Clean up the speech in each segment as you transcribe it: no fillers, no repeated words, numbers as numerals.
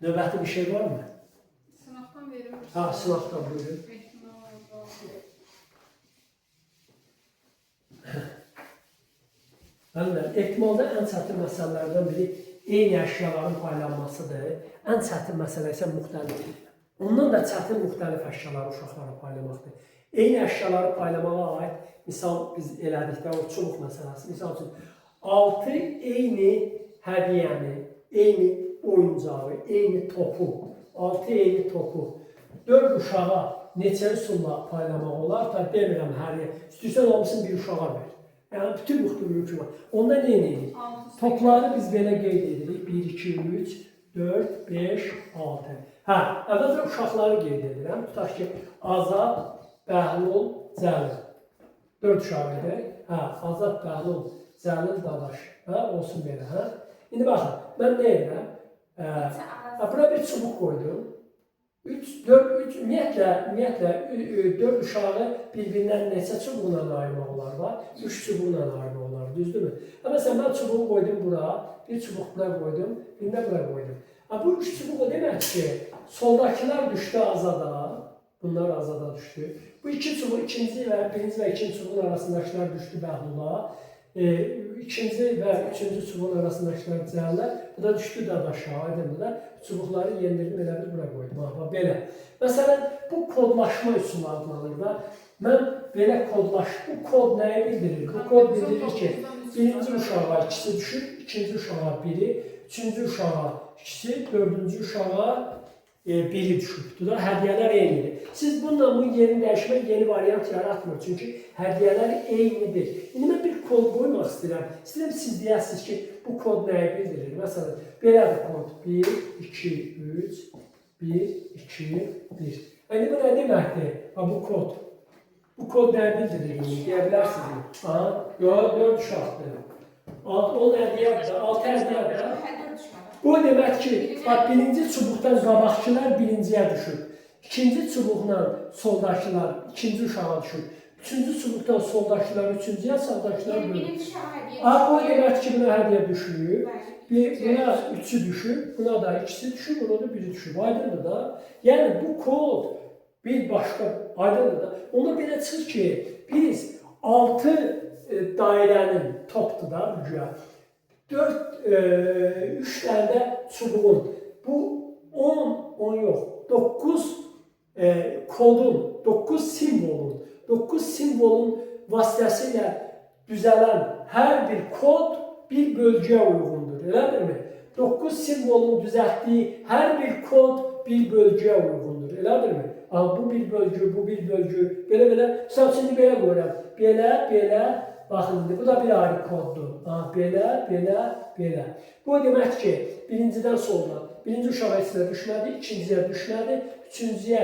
Növbəti bir şey varmı? Sınaqdan verir. Ha, sınaqdan buyurun. Ehtimal oldu. Bəli, ehtimalda ən çətin məsələlərdən biri eyni əşyaların paylanmasıdır. Ən çətin məsələ isə müxtəlif. Ondan da çətin müxtəlif əşyaları uşaqlara paylamaqdır. Eyni əşyaları paylamağa aid misal biz elədikdə o çubuq məsələsi. Misal üçün 6 eyni hədiyyəni, eyni oyuncağı, eyni topu, 6 eyni topu 4 uşağa neçə üsulla paylamaq olar? Ta demirəm hər yer. İstəyirsən hamısını bir uşağa ver. Yəni bütün müxtəlif mümkün var. Onda nə edirik? Topları biz belə qeyd edirik. 1, 2, 3, 4, 5, 6. Hə, əvvəlcə uşaqları qeyd edirəm. Tutaq ki, Azad, Bəhlul, Cəlil. 4 uşaq idi. Hə, Azad, Bəhlul, Cəlil, Dadaş. Hə, olsun belə, hə. İndi baxın, mən nə edirəm? Bura bir çubuq qoydum. 3, 4, 3, ümumiyyətlə 4 uşağı bir-birindən neçə çubuqla ayırmaq olar var? 3 çubuqla ayırmaq olar, düzdürmü? Ha, məsələn, mən çubuğu qoydum bura, bir çubuq bura qoydum, birini də bura qoydum. Ha, bu 3 çubuq o demək ki, soldakılar düşdü Azada, bunlar Azada düşdü. Bu iki çubuq, ikinci və birinci və ikinci çubuğun arasındakılar düşdü Bəhlula. İkinci və üçüncü çubuğun arasındakılar Cəlilə, bu da düşdü Dadaşa, aydındır da. Çubuqları yendirdim, elə bir bura qoydum. Ha, bax, belə. Məsələn, bu kodlaşma üsulu adlanır da. Mən belə bu kod nəyi bildirir? Bu kod bildirir ki, birinci uşağa ikisi düşür, ikinci uşağa biri, üçüncü uşağa ikisi, dördüncü uşağa biri düşübdür da, hədiyyələr eynidir. Siz bununla bunun yerini dəyişmək yeni variant yaratmır. Çünki hədiyyələr eynidir. İndi mən bir kod qoymaq istəyirəm. İstəyirəm siz deyəsiniz ki, bu kod nəyi bildirir? Məsələn, belədir kod. 1, 2, 3, 1, 2, 1. İndi bu nə deməkdir? Ha, bu kod. Bu kod nəyi bildirir? Deyə bilərsiniz. Ha, yox, 4 uşaqdır. 10 hədiyyədir, 6 hədiyyədir. Bu demək ki, bax birinci çubuqdan qabaqçılar birinciyə düşür. İkinci çubuqla soldakılar ikinci uşağa düşür. Üçüncü çubuqdan soldakılar üçüncüyə, sağdakılar Yəni hədiyyə Ha, o demək ki, buna hədiyyə düşür. Bir, buna üçü düşür, buna da ikisi düşür, buna da biri düşür. Aydındır da. Yəni bu kod bir başqa, aydındır da. Onda belə çıxır ki, biz 6 dairənin topdur da güya. 4, 3 dənə də çubuğun. Bu 10, 10 yox, 9 kodun, 9 simvolun, 9 simvolun vasitəsilə düzələn hər bir kod bir bölgəyə uyğundur. Elədirmi? 9 simvolun düzəltdiyi hər bir kod bir bölgəyə uyğundur. Elədirmi? Aha, bu bir bölgü, bu bir bölgü. Belə-belə. Misal üçün, indi belə qoyuram. Belə, belə. Baxın indi, bu da bir ayrı koddur. Aha, belə, belə, belə. Bu o demək ki, birincidən soldan, birinci uşağa heç nə düşmədi, ikinciyə düşmədi, üçüncüyə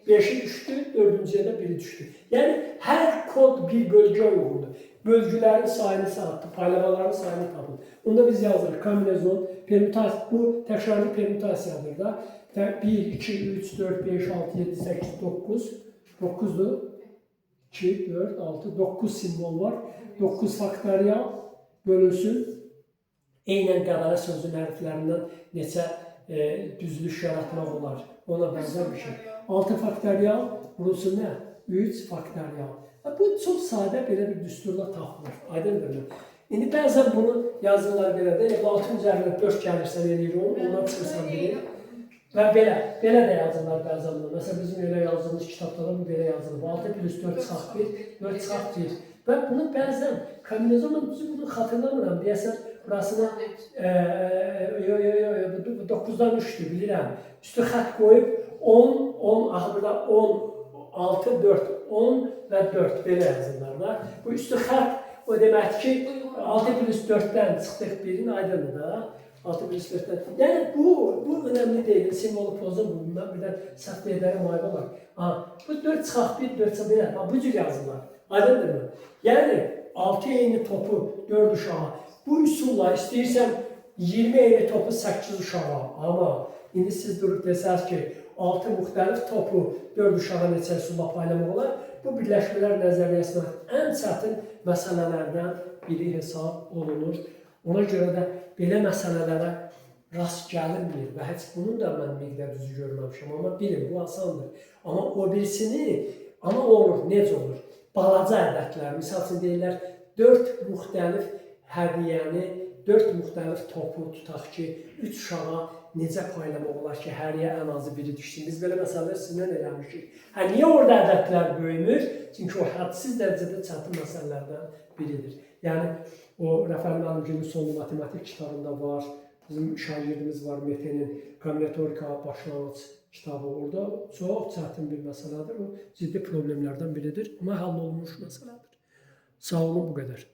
5-i düşdü, dördüncüyə də 1-i düşdü. Yəni, hər kod bir bölgəyə uyğundur. Bölgülərin sayını saatdı, paylamaların sayını tapın. Onda biz yazırıq, kombinezon, permutasiya, bu təkrarlı permutasiyadır da. 1, 2, 3, 4, 5, 6, 7, 8, 9, 9-dur. 2, 4, 6, 9 simvol var. 9 faktorial bölünsün. Eynən qəbələ sözünün hərflərindən neçə düzülüş yaratmaq olar. Ona bənzər bir şey. 6 faktorial vurulsun nə? 3 faktorial. Bu çox sadə belə bir düsturla tapılır. Aydındırmı? İndi bəzən bunu yazırlar belə də, elə 6-ın üzərinə 4 gəlirsə eləyir 10, ondan çıxırsan 1. Və belə, belə də yazırlar bəzən bunu. Məsələn, bizim elə yazdığımız kitabda da bu belə yazılıb. 6 plus 4 çıxaq 1, 4 çıxaq 1. Və bunu bəzən kombinezonla düzü bunu xatırlamıram. Deyəsən, burasına yo, yo, yo, yo, bu 9-dan 3-dür, bilirəm. Üstü xətt qoyub 10, 10, axı burada 10, 6, 4, 10 və 4 belə yazırlar da. Bu üstü xətt o deməkdir ki, 6 plus 4-dən çıxdıq 1-in, aydındır da. 6 plus 4-dən. Yəni bu önəmli deyil. Simvolu pozun bu. Mən birdən səhv edərəm, ayıb olar. Ha, bu 4 çıxaq 1, 4 çıxaq 1. Ha, bu cür yazırlar. Aydındırmı? Yəni 6 eyni topu 4 uşağa. Bu üsulla istəyirsən 20 eyni topu 8 uşağa. Amma indi siz durub desəz ki, 6 müxtəlif topu 4 uşağa neçə üsulla paylamaq olar? Bu birləşmələr nəzəriyyəsinə ən çətin məsələlərdən biri hesab olunur. Ona görə də belə məsələlərə rast gəlinmir və heç bunun da mən miqdar düzü görməmişəm. Amma bilin, bu asandır. Amma o birisini, amma olur, necə olur? Balaca ədədlər, misal üçün deyirlər, 4 müxtəlif hədiyyəni, 4 müxtəlif topu tutaq ki, 3 uşağa necə paylamaq olar ki, həriyə ən azı biri düşsün. Biz belə məsələlər sizinlə eləmişik. Hə, niyə orada ədədlər böyümür? Çünki o hədsiz dərəcədə çətin məsələlərdən biridir. Yəni o Rəfəli müəllimgilin sonlu matematik kitabında var. Bizim şagirdimiz var Mete'nin kombinatorika başlanğıc kitabı orada çox çətin bir məsələdir. O ciddi problemlərdən biridir, amma həll olunmuş məsələdir. Sağ olun bu qədər.